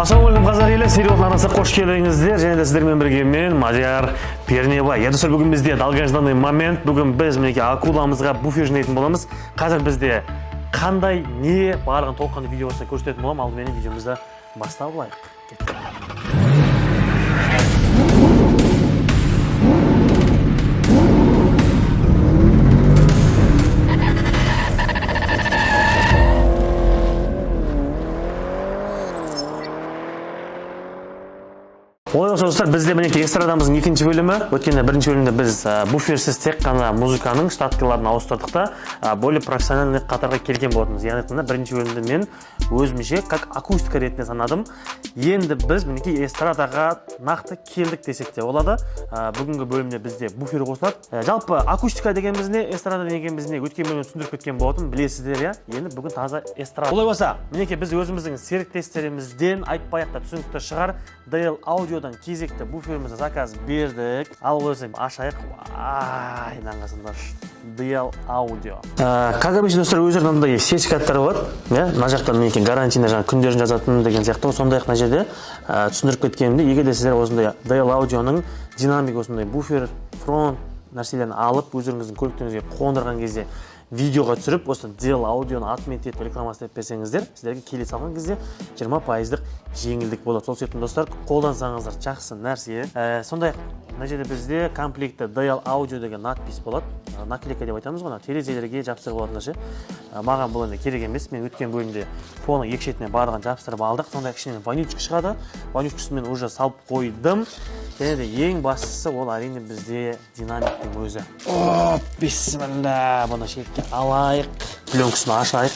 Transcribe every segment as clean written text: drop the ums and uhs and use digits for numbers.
Ассалаумағалейкум, қазақ елі! Сериал арнасы, қош келдіңіздер! Және де сіздермен бірге мен, Мадияр Пернебай. Иә, достар, бүгін бізде долгожданный момент. Бүгін біз, мінекей, акуламызға буфер жинайтын боламыз. Қазір бізде қандай, не барлығын толыққанды видео басында көрсететін боламын. Алдыменен видеомызды бастап алайық. Кеттік. Олай болса, достар, бізде, мінекей, эстрадамыздың екінші бөлімі. Өйткені бірінші бөлімде біз буферсіз тек қана музыканың штаткаларын ауыстырдық та, более профессиональный қатарға келген болатынбыз. Яғни айтқанда, бірінші бөлімді мен өзімше как акустика ретінде санадым. Енді біз, мінекей, эстрадаға нақты келдік десек те болады. Бүгінгі бөлімде бізде буфер қосылады. Жалпы акустика дегеніміз не, эстрада дегеніміз не, өткен бөлімде түсіндіріп кеткен болатын, білесіздер, иә. Енді бүгін таза эстрада. Олай болса, мінекей, біз өзіміздің серіктестерімізден, айтпай ақ та түсінікті шығар, DL Аудиодан кезекті буферімізді заказ бердік. Ал олай болса, ашайық. Ай, мынаны қарасаңдаршы, DL Audio. Как обычно, достар, өздерінің мынандай сертификаттары болады, иә. Мына жақта, мінекей, гарантийный, жаңағы күндерін жазатын деген сияқты ғой. Сондай ақ мына жерде түсіндіріп кеткенімдей, егер де сіздер осындай DL Audioның динамик, осындай буфер, фронт нәрселерін алып, өздеріңіздің көліктеріңізге қондырған кезде видеоға түсіріп, осы DL Audioны отметить етіп, рекламасы етіп берсеңіздер, сіздерге келе салған кезде 20 пайыздық жеңілдік болады. Сол себептен, достар, қолдансаңыздар, жақсы нәрсе. Сондай ақ мына жерде бізде комплектте DL Audio деген надпись болады. Наклейка деп айтамыз ғой, ана терезелерге жабыстырып алатын нәрсе. Маған бұл енді керек емес, мен өткен бөлімде фонның екі шетіне барлығын жабыстырып алдық. Сондай ақ ішінен вонючка шығады, вонючкасын мен уже салып қойдым. Және де ең бастысы, ол, әрине, бізде динамиктің өзі. О, бисмилля, бұны шетке алайық, пленкасын ашайық.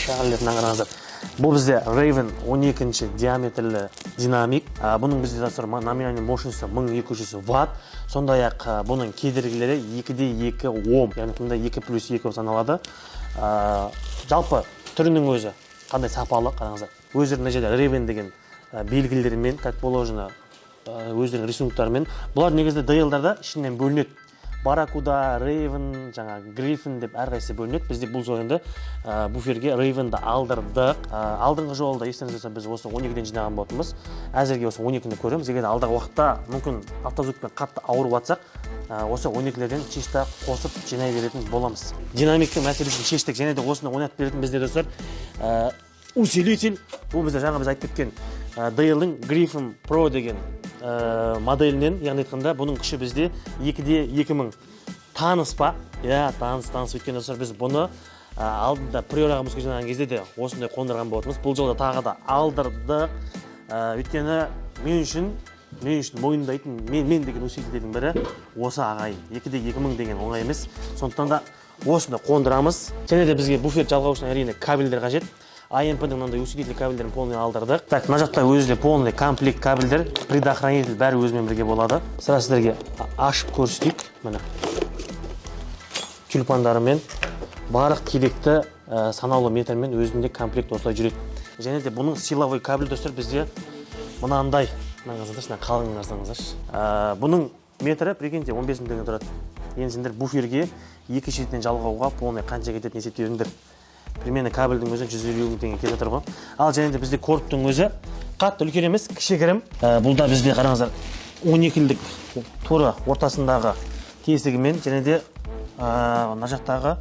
Мына қараңыздар, бұл бізде Raven 12 диаметрлі динамик. Бұның бізде, достар, номинальный мощности 1200 ватт. Сондай ақ бұның кедергілері 2-де 2 ом, яғни мында 2 плюс 2 болып саналады. Жалпы түрінің өзі қандай сапалы, қараңыздар. Өздері мына жерде Raven деген белгілерімен, как положено, өздерінің рисунктарымен. Бұлар негізі DL-дарда ішінен бөлінеді: Барракуда, Raven, жаңағы Гриффин деп әрқайсысы бөлінеді. Бізде бұл жолы енді буферге Ravenді алдырдық. Алдыңғы жолы да, естеріңізде болса, біз осы 12-ден жинаған болатынбыз. Әзірге осы 12-ні көреміз. Егер де алдағы уақытта мүмкін автозвукпен қатты ауырып жатсақ, осы 12-лерден чисто қосып жинай беретін боламыз. Динамиктің мәселесін шештік. Және де осыны ойнатып беретін бізде, достар, усилитель. Бұл бізде жаңа біз айтып кеткен DL-дің Griffin Pro деген моделінен. Яғни айтқанда, бұның күші бізде 2-де 2 мың. Таныс па? Иә, таныс, таныс. Өйткені, достар, біз бұны алдында Приораға музыка жинаған кезде де осындай қондырған болатынбыз. Бұл жолы тағы да алдырдық. Өйткені мен үшін мойындайтын мен деген усилительдің бірі осы ағайын. 2-де 2 мың деген оңай емес, сондықтан да осыны қондырамыз. Және де бізге буфер жалғау үшін, әрине, кабельдер қажет. АМП-ның мынандай усилитель кабельдерін полный алдырдық. Так, мына жақта өзі де полный комплект кабельдер, предохранитель, бәрі өзімен бірге болады. Сразу сіздерге ашып көрсетейік. Міне, тюльпандарымен, барлық керекті санаулы метрмен өзінде комплект осылай жүреді. Және де бұның силовой кабель, достар, бізде мынандай. Мына қарасаңдаршы, мына қалыңын қарасаңыздаршы. Бұның метрі, прикиньте, 15 мың теңге тұрады. Енді сендер буферге екі шетінен жалғауға полный қанша кететінін есептей беріңдер. Примерно кабельдің өзі 150 мың теңге кетіп жатыр ғой. Ал және де бізде корпустың өзі қатты үлкен емес, кішігірім. Бұл да бізде, қараңыздар, 12-лік тура ортасындағы тесігімен. Және де мына жақтағы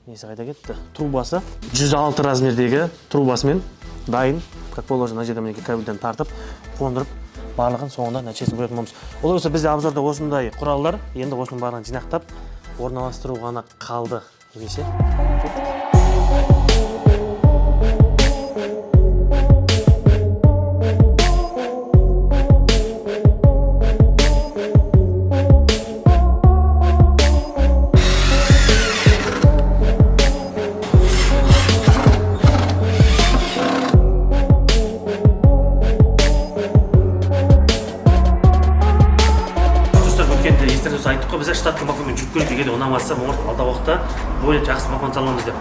несі қайда кетті, трубасы 106 размердегі трубасымен дайын, как положено. Мына жерде, мінекей, кабельден тартып, қондырып, барлығын соңында нәтижесін көретін боламыз. Олай болса, бізде обзорда осындай құралдар. Енді осының барлығын жинақтап, орналастыру ғана қалды. Ендеше кеттік. Достар, өткенде, естеріңізде болса, айттық қой, біз штатный мафонмен жүріп көрейік, егер де ұнамаса, может, алдағы уақытта более жақсы мафон саламыз деп.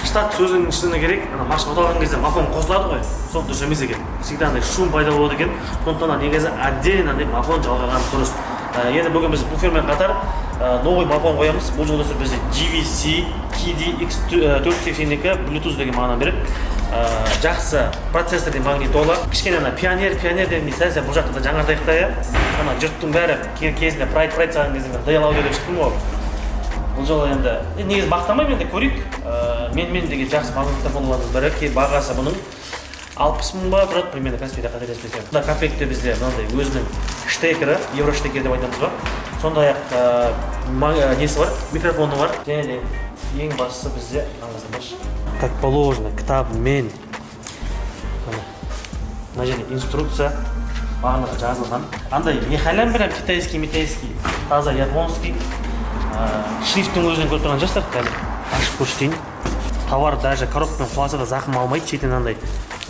Штат, сөзінің шыны керек, ана машина оталған кезде мафон қосылады ғой, сол дұрыс емес екен. Всегда андай шум пайда болады екен. Сондықтан да негізі отдельно андай мафон жалғаған дұрыс. Енді бүгін біз буфермен қатар новый мафон қоямыз. Бұл жолы, достар, бізде JVC KD X 482 Bluetooth деген мағына береді. Жақсы процессорный магнитола. Кішкене ана Пионер, Пионер дегендей, сәл сәл бұл жақта да жаңартайық та, иә. Ана жұрттың бәрі кезінде Прайд, Прайд салған кезде мен DL Audio деп шықтым ғой. Бұл жолы енді негізі мақтамаймын, енді көрейік. Менмен деген жақсы магнитофонлардың бірі. Бағасы бұның 60 000 ба тұрады примерно, Каспийде, қателеспесем. Мына комплектте бізде мынандай өзінің штекері, евроштекер деп айтамыз ба, сондай ақ несі бар, микрофоны бар. Және де ең бастысы, бізде мына, как положено, кітабымен, міне, мына жерде инструкция барлығы жазылған. Андай не халям прям китайский митайский, таза японский. Шрифттің өзінен көріп тұрған шығарсыздар. Қазір ашып көрсетейін. Товар даже коробкамен құласа да, зақым алмайды. Шетінен андай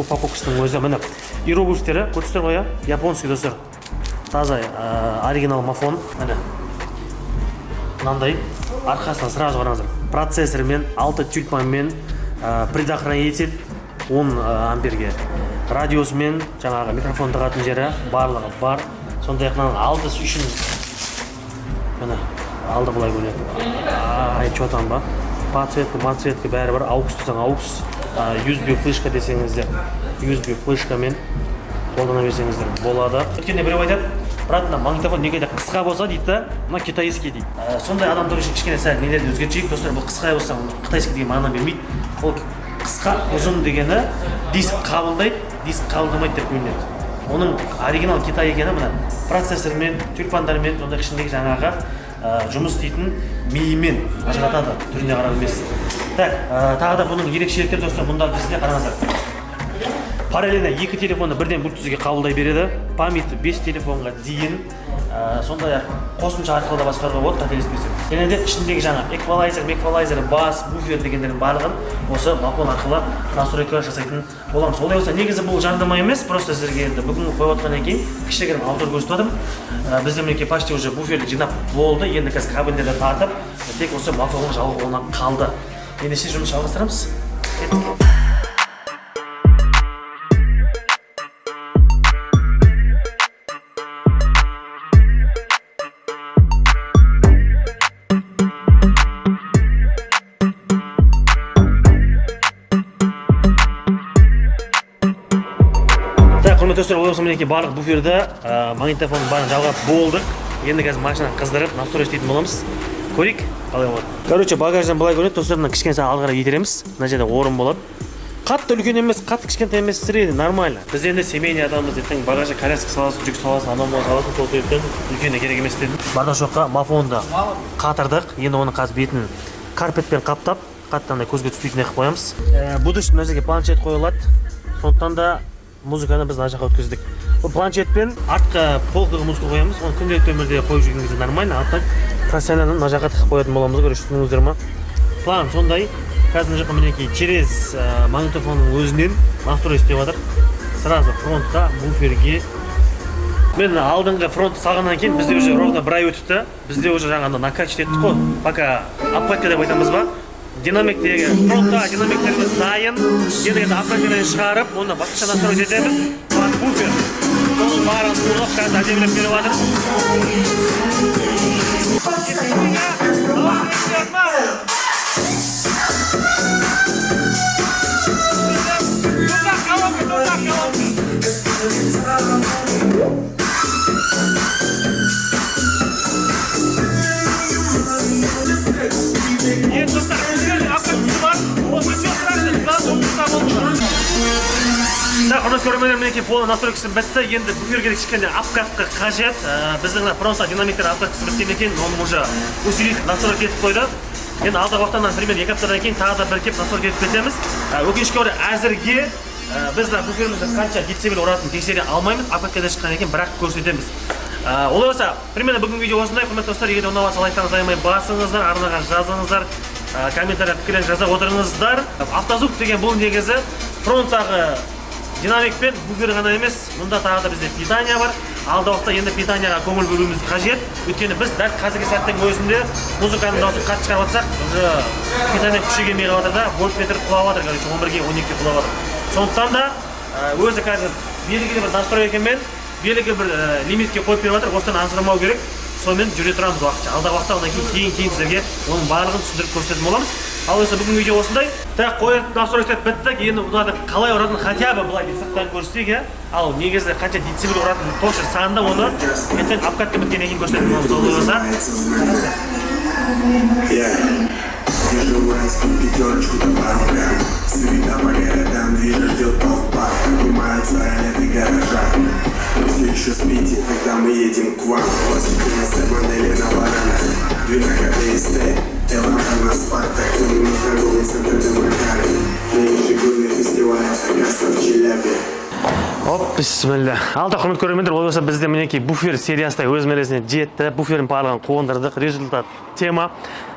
упаковкасының өзі, міне, иероглифтері көрдіңіздер ғой, иә, японский, достар, таза оригинал мафон. Міне, мынандай арқасына сразу қараңыздар: процессормен, алты тюльпанмен, предохранитель 10 амперге, радиосымен, жаңағы микрофон тығатын жері, барлығы бар. Сондай ақ мынаның алды үшін, міне, алды былай көрінеді. Ай, че там ба, подсветка мацветка бәрі бар. AUX десең, AUX, USB флешка десеңіздер, USB флешкамен қолдана берсеңіздер болады. Өткенде біреу айтады: «Брат, мына магнитофон неге де қысқа болса, — дейді да, — мына китайский», — дейді. Сондай адамдар үшін кішкене сәл нелерді өзгертейік, достар. Бұл қысқа болса, китайский деген мағына бермейді. Ол қысқа, ұзын дегені диск қабылдайды, диск қабылдамайды деп бөлінеді. Оның оригинал китай екені мына процессормен, тюльпандармен, сондай ішіндегі жаңағы жұмыс істейтін миымен ажыратады, түріне қарап емес. Так, тағы да бұның ерекшеліктері, достар, бұнда бізде, қараңыздар, параллельно екі телефонды бірден Bluetooth-ге қабылдай береді. Памяті 5 телефонға дейін. Сондай ақ қосымша арқылы да басқаруға болады, қателеспесем. Және де ішіндегі жаңа эквалайзер, меквалайзер, бас, буфер дегендердің барлығын осы мафон арқылы настройка жасайтын боламыз. Олай болса, негізі бұл жарнама емес, просто сіздерге енді бүгін қойып отқаннан кейін кішігірім обзор көрсетіп жатырмын. Бізде мінекей, почти уже буферді жинап болды. Енді қазір кабельдерді тартып, тек осы мафонға жалғауына қалды. Ендеше жұмыс жалғастырамыз, кеттік. Так, құрметті достар, олай болса, мінекей, барлық буферді, магнитофонның бәрін жалғап болдық. Енді қазір машинаны қыздырып, настрой істейтін боламыз. Көрейік, қалай болады. Короче, багаждан былай көрінеді, достар. Мына кішкене сәл алға қарай итереміз, мына жерде орын болады. Қатты үлкен емес, қатты кішкентай емес, средний, нормально. Біз енді семейный адамбыз, ертең багажға коляска саласың, жүк саласың, анау мынау саласың, сол себептен үлкені керек емес дедім. Бардачокқа мафонды қатырдық. Енді оны қазір бетін карпетпен қаптап, қатты андай көзге түспейтіндей қылып қоямыз. Будущий мына жерге планшет қойылады, сондықтан да музыканы біз мына жаққа өткіздік. Бұл планшетпен артқы полкаға музыка қоямыз. Оны күнделікті өмірде қойып жүрген кезде нормально, а так профессионально мына жаққа тығып қоятын боламыз. Короче, түсіндіңіздер ма, план сондай. Қазір мына жаққа, мінекей, через магнитофонның өзінен настрой істеп жатыр, сразу фронтқа, буферге. Мен алдыңғы фронтты салғаннан кейін бізде уже ровно бір ай өтіпті. Бізде уже жаңағы накачать еттік қой, пока обкатка деп айтамыз ба. Динамиктегі, фронтта динамиктеріміз дайын. Енді енді обкаткадан шығарып, оны басқаша настроить етеміз. Под буфер, соның бәрін улап, қазір әдемілеп беріп жатыр. Туда колонка, туда колонка. Енді, достар, сіздердің обкаткасы бар, ол ничего страшного, главное, оңтүстікте болды. Так, құрметті көрермендер, мінекей, полный настройкасы бітті. Енді буферге кішкене обкатка қажет. Біздің мына фронтта динамиктер обкаткасы біткен екен, оны уже усилитель настройка етіп қойды. Енді алдағы уақытта, примерно 2 аптадан кейін, тағы да бір келіп настройка етіп кетеміз. Өкінішке орай, әзірге біз мына буферімізді қанша децибел ұратынын тексере алмаймыз, обкаткадан шыққан екен, бірақ көрсетеміз. Олай болса, примерно бүгінгі видео осындай, құрметті достар. Егер де ұнап жатса, лайктарыңызды аямай басыңыздар, арнаға жазыңыздар, комментарий, пікірлеріңізді жаза отырыңыздар. Автозвук деген бұл негізі фронттағы динамик пен буфер ғана емес, мұнда тағы да бізде питание бар. Алдағы уақытта енді питанияға көңіл бөлуіміз қажет, өйткені біз дәл қазіргі сәттің өзінде музыканың дауысын қатты шығарып жатсақ, уже питание күші келмей қалып жатыр да, вольтметр құлап жатыр, короче, 11-ге, 12-ге құлап жатыр. Сондықтан да өзі қазір белгілі бір настройкамен, белгілі бір лимитке қойып беріп жатыр, осыдан асырмау керек. Сонымен жүре тұрамыз уақытша. Алдағы уақытта, одан кейін кейін сіздерге оның барлығын түсіндіріп көрсететін боламыз. Ал осы бүгінгі видео осындай. Так, қойып, настройка біттік. Енді бұларды қалай ұратынын хотя бы былай сырттан көрсек, иә. Ал негізі қанша децибел ұратынын, точно санында, оны ертең обкатка біткеннен кейін көрсететін боламыз. Ол болса Я держу уральскую пятерочку да пару грамм. Суета по городам, движа ждет толпа. Поднимаются ролеты гаража. Вы все еще спите, тогда мы едем к вам. Возле модели на барана. Две КДСТ, Элантана, Спартак. Торговый центр Демокары. На ежегодный фестиваль Автокаста в Челябе. Оп, бісміллә. Ал да, құрметті көрермендер, ол болса, бізде, мінекей, буфер сериясы да өз мәресіне жетті. Буфердің барлығын қондырдық, результат тема.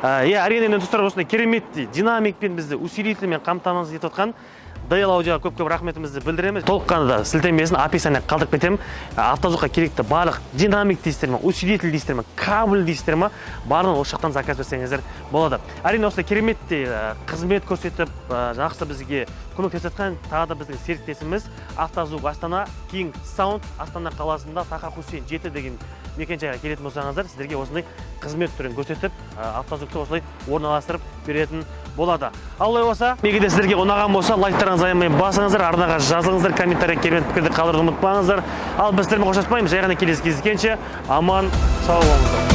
Иә, әрине, енді, достар, осындай кереметтей динамикпен, бізді усилительмен қамтамасыз етіп отқан DL Аудиоға көп көп рахметімізді білдіреміз. Толыққанды да сілтемесін описание қалдырып кетемін. Автозвукқа керекті барлық динамик дейсіздер ме, усилитель дейсіздер ме, кабель дейсіздер ме, барлығын осы жақтан заказ берсеңіздер болады. Әрине, осындай кереметтей қызмет көрсетіп, жақсы бізге көмектесіп жатқан тағы да біздің серіктесіміз Автозвук Астана, King Sound. Астана қаласында Таха Хусейн 7 деген мекенжайға келетін болсаңыздар, сіздерге осындай қызмет түрін көрсетіп, автозвукты осылай орналастырып беретін болады. Ал олай болса, егер де сіздерге ұнаған болса, лайктарыңызды аямай басыңыздар, арнаға жазылыңыздар, комментарий, керемет пікірді қалдыруды ұмытпаңыздар. Ал біз сіздермен қоштаспаймыз, жай ғана келесі кездескенше аман сау болыңыздар.